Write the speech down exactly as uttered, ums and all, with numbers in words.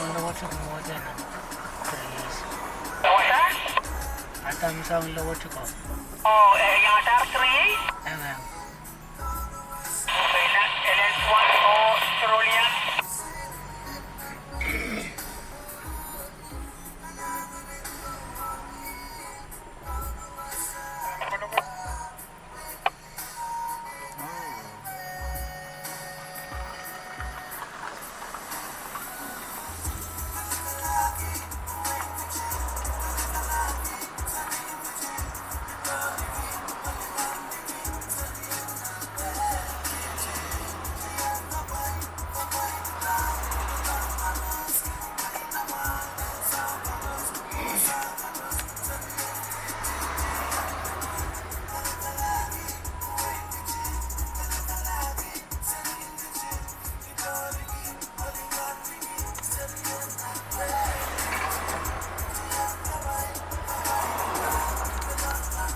Lowetik mwohte nan three A. Adam soang lowetik o. Oh, eh, iangadahr three A?